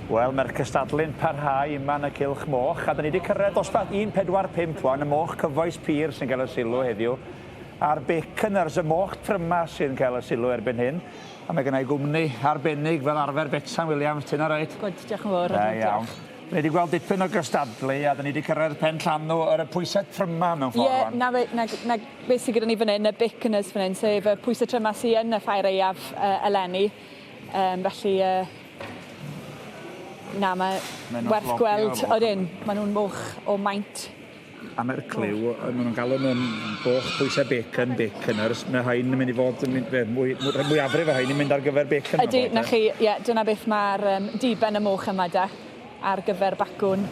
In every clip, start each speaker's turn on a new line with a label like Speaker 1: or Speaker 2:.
Speaker 1: Wel, mae'r cystadlu'n parhau yma yn y Cylch Moch, a da ni wedi cyrraedd dosbarth 145 wan, y moch cyfoes pur sy'n cael y sylw heddiw, a'r baconers, y moch tryma sy'n cael y sylw erbyn hyn. A mae gennau gwmni arbennig fel arfer, Betsan Williams, ti'n alright?
Speaker 2: Good, diolch yn fawr.
Speaker 1: Da iawn. Ni wedi gweld dipyn o gystadlu a da ni wedi cyrraedd pen llanw ar y pwysau tryma mewn ffordd
Speaker 2: Ie, yeah, na, na, na beth sydd gyda ni fan hyn, y baconers fan hyn, sef y pwysau tryma sydd yn y ffair aeaf uh, eleni. Um, felly, uh, na, mae werth gweld, odyn, maen nhw'n moch o maint.
Speaker 1: A mae'r cliw, maen nhw'n galw nhw'n boch pwysau bacon, baconers, mae rhain yn mynd i fod yn mynd, fe, mwy, mwyafrif o rhain yn mynd ar gyfer bacon.
Speaker 2: Ydy, na chi, ie, yeah, dyna beth mae'r um, diben y moch yma da, ar gyfer bacwn.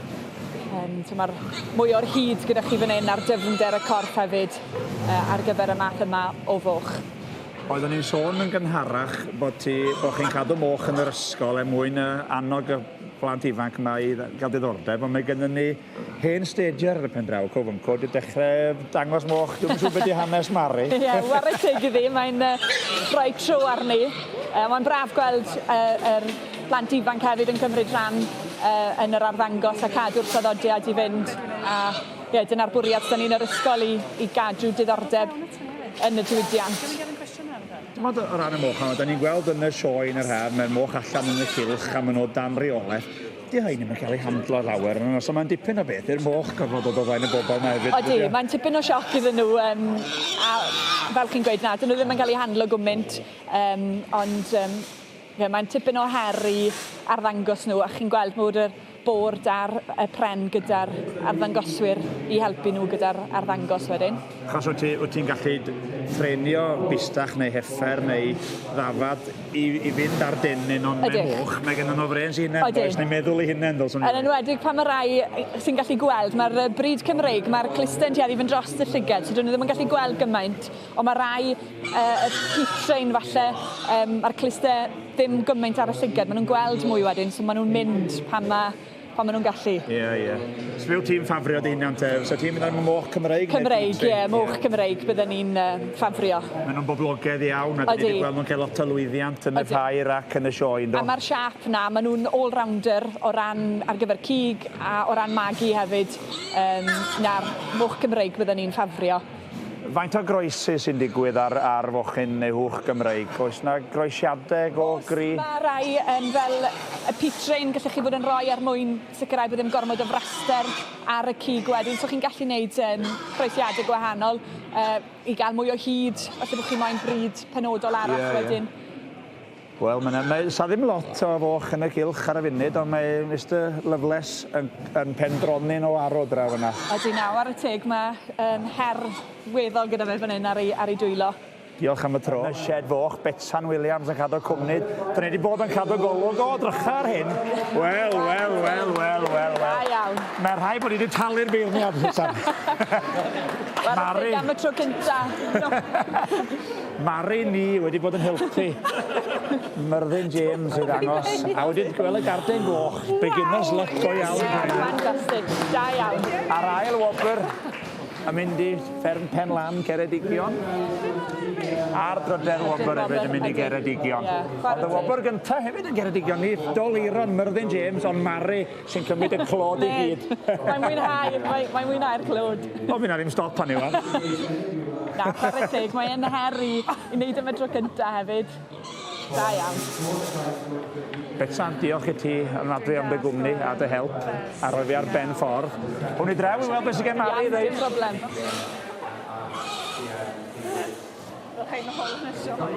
Speaker 2: Um, so mae'r mwy o'r hyd gyda chi fan hyn a'r dyfnder y corff hefyd uh, ar gyfer y math yma o foch.
Speaker 1: Oeddwn i'n sôn yn gynharach bod ti, bod chi'n cadw moch yn yr ysgol er mwyn annog y plant ifanc yma i gael diddordeb, ond mae gennym ni hen stager ar y pen draw, co fynco, wedi dechrau dangos moch, dwi'm yn siŵr beth di hanes Mari.
Speaker 2: Ie, yeah, ware teg iddi, mae'n uh, rhoi tro arni. Uh, mae'n braf gweld uh, yr plant ifanc hefyd yn cymryd rhan uh, yn yr arddangos a cadw'r traddodiad i fynd. A ie, dyna'r bwriad 'da ni yn yr ysgol i, i gadw diddordeb yn y diwydiant.
Speaker 1: Ti'n meddwl o ran y moch yma, da ni'n gweld yn y sioe yn yr haf, mae'r moch allan yn y cylch a maen nhw dan reolaeth. Di rhain ddim yn cael eu handlo lawer, yn so mae'n dipyn o beth i'r moch gorfod dod o flaen y bobl yma hefyd.
Speaker 2: Odi, mae'n tipyn o sioc iddyn nhw, um, a fel chi'n gweud na, dyn nhw ddim yn cael eu handlo gwmynt, um, ond um, Ie, mae'n tipyn o her i arddangos nhw, a chi'n gweld bod yr bord a'r y pren gyda'r arddangoswyr i helpu nhw gyda'r arddangos wedyn.
Speaker 1: Achos wyt ti, wyt ti'n gallu treinio bistach neu heffer neu ddafad i, i fynd ar dennyn, ond mae moch, mae gen nhw frêns i hunain, does, neu meddwl i hunain, ddylswn i.
Speaker 2: Yn enwedig pan mae rai sy'n gallu gweld, mae'r bryd Cymreig, mae'r clusten tueddu i fynd dros y llygad, so dyn nhw ddim yn gallu gweld gymaint, Ond mae rai, uh, y peat falle, um, mae'r cluster ddim gymaint ar y llygad, maen nhw'n gweld mwy wedyn, so maen nhw'n mynd pan mae pan maen nhw'n gallu.
Speaker 1: Ie, yeah, ie. Yeah. So wyt ti'n ffafrio dy hunan te? So ti'n mynd am y moch Cymreig?
Speaker 2: Cymreig, ie, yeah, moch Cymreig bydden ni'n uh, ffafrio.
Speaker 1: Maen nhw'n boblogaidd iawn, a dyn ni wedi gweld nhw'n cael lot o lwyddiant yn y ffair ac yn y sioe, ynddo?
Speaker 2: A mae'r siap na, maen nhw'n all-rounder o ran ar gyfer cig a o ran magu hefyd. Um, na'r moch Cymreig bydden ni'n ffafrio.
Speaker 1: Faint o groesi sy'n digwydd ar, ar fochyn neu hwch Gymreig? Oes 'na groesiadau go gry?
Speaker 2: Oes, mae rai yn fel y peat-drain gallech chi fod yn rhoi er mwyn sicrhau bod ddim gormod o fraster ar y cig wedyn. So chi'n gallu gwneud um, croesiadau gwahanol uh, i gael mwy o hyd, falle bod chi moyn bryd penodol arall yeah, wedyn.
Speaker 1: Yeah. Wel, mae 'na... Mae... 'Sa ddim lot o foch yn y cylch ar y funud, ond mae Mister Loveless yn, yn pendroni'n o arw draw fyna.
Speaker 2: Ydy, na, ware teg, mae um, her weddol gyda fe fan hyn ar ei, ar ei dwylo.
Speaker 1: Diolch am y tro. Yn y shed foch, Betsan Williams yn cadw cwmni. Dyn ni wedi bod yn cadw golwg. O, drycha ar hyn. Wel, wel, wel, wel, wel, wel.
Speaker 2: Da iawn.
Speaker 1: Mae rhai bod ni wedi talu'r beirniad, Betsan.
Speaker 2: Ware teg am y tro cynta.
Speaker 1: Mari ni wedi bod yn helpu Myrddin James i ddangos a wedi gweld y garden goch. Beginner's luck go iawn.
Speaker 2: Fantastic. Da iawn.
Speaker 1: A'r ail wobr yn mynd i fferm Pen Lan, Ceredigion. A'r drydedd wobr hefyd yn mynd i Geredigion. Ond y wobr gyntaf hefyd yn Geredigion, ni Doleiron Myrddin James, ond Mari sy'n cymryd y clod i gyd.
Speaker 2: Mae'n mwynhau, mae'n mae mwynhau'r clod.
Speaker 1: O, fi na ddim stop arni wan.
Speaker 2: Na, chwarae teg, mae e'n her i, i wneud am y tro cynta hefyd. Da iawn.
Speaker 1: Betsan, diolch i ti ofnadwy am dy gwmni a dy help a rhoi fi ar ben ffordd. Hwn i draw i weld beth sy'n gen Mari i ddeud.
Speaker 2: Dim problem. Rhaid nôl yn y sioe.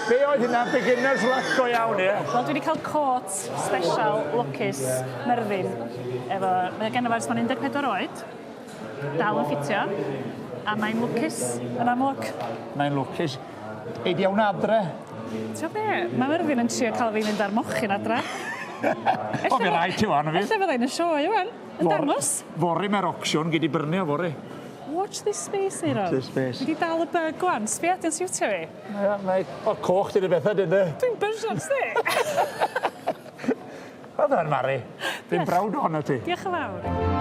Speaker 1: Be oedd hynna? Beginner's luck go iawn, ie?
Speaker 3: Wel, dwi wedi cael cot special lwcus Myrddin. Efo, mae gen i fo ers mae'n 14 oed. Dal yn ffitio. A mae'n lwcus, yn amlwg.
Speaker 1: Mae'n lwcus. Ei di hwnna adre?
Speaker 3: Ti'n be? Mae Myrddin yn trio cael fi fynd ar mochyn adre.
Speaker 1: O, fi rhaid ti wan, fi.
Speaker 3: Ella fyddai'n y sioe, wan. Yn dangos.
Speaker 1: Fory mae'r ocsiwn, gei di brynu o fory.
Speaker 3: Watch this space, Eiron.
Speaker 1: Watch this space.
Speaker 3: Dwi 'di dal y bug wan. Sbia, di'n siwtio fi.
Speaker 1: Ie, mae... O, coch di'r bethau, dyn dy.
Speaker 3: Dwi'n bysian, sti.
Speaker 1: Wel done, Mari. Dwi'n browd ohono ti.
Speaker 3: Diolch yn fawr.